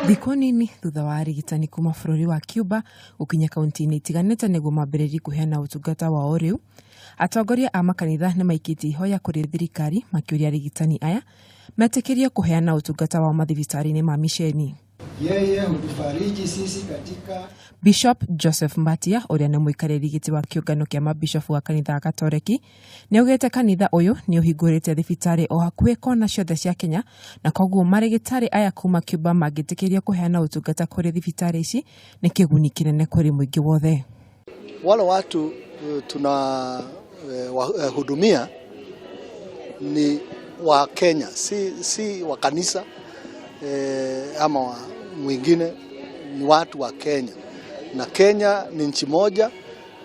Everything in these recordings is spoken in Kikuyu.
Thikũ nini thutha wa arigitani kuma bũrũri wa Cuba gũkinya kaunti-inĩ itiganĩte nĩguo mambĩrĩrie kũheana ũtungata wao rĩu, atongoria a makanitha nĩmaikĩtie ihoya kũrĩ thirikari makĩũria arigitani aya metĩkĩrio kũheana ũtungata wao mathibitarĩ-inĩ ma miceni. Yeye hutufariji sisi katika Bishop Joseph Mbatia ũrĩa nĩ mũikarĩri gĩtĩ wa kĩũngano kĩa mabishofu wa kanitha wa Gatoreki nĩaugĩte kanitha ũyũ nĩ ũhingũrĩte thibitarĩ o hakuhĩ kona ciothe cia Kenya na koguo marĩgĩtarĩ aya kuma Cuba mangĩtĩkĩrio kũheana ũtungata kũrĩ thibitarĩ ici nĩ kĩguni kĩnene kũrĩ mũingĩ wothe. Wale watu tunawahudumia ni wa Kenya, si wa kanisa ama wa mwingine, ni watu wa Kenya, na Kenya ni nchi moja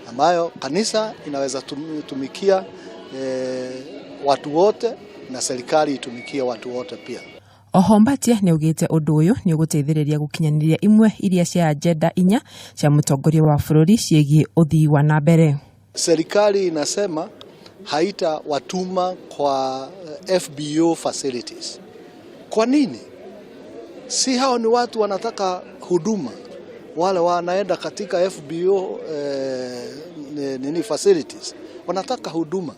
ambayo kanisa inaweza tumikia watu wote na serikali itumikie watu wote pia. Oho Mbatia nĩaugĩte ũndũ ũyũ nĩ ũgũteithĩrĩria gũkinyanĩria imwe iria cia agenda inya cia mũtongoria wa bũrũri ciĩgiĩ ũthii wa na mbere. Serikali inasema haitawatuma kwa FBO facilities. Kwa nini? Si hao ni watu wanataka huduma, wale wanaenda katika FBO nini facilities wanataka huduma.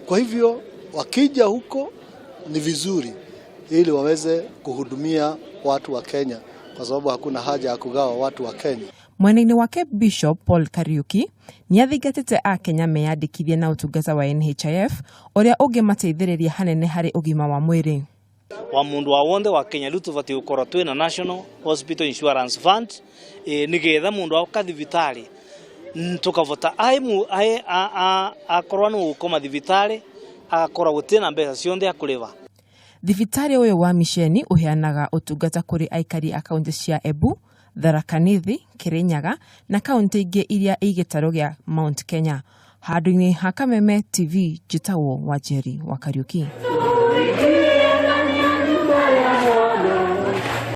Kwa hivyo wakija huko ni vizuri ili waweze kuhudumia watu wa Kenya, kwa sababu hakuna haja ya kugawa watu wa Kenya. Mwena-inĩ wake Bishop Paul Kariuki nĩathingatĩte akenya meyandĩkithie na ũtungata wa NHIF ũrĩa ũngĩmateithĩrĩria hanene harĩ ũgima wa mwĩrĩ. Wa mundu wa wonthe wa Kenya riu tubati gukorwo twina National Hospital Insurance Fund nigetha mundu auka thibitari tukavota ai akorwa ni gukoma thibitari agakorwo gutina mbeca cionthe akuriva. Thibitarĩ ũyũ wa miceni ũheanaga ũtungata kũrĩ aikari a kaunti cia Embu, Tharaka Nithi, Kirinyaga na kaunti ingĩ iria i gĩtarũ gĩa Mount Kenya. Handũ-inĩ ha Kameme TV, njĩtagwo Wanjeri wa Kariuki.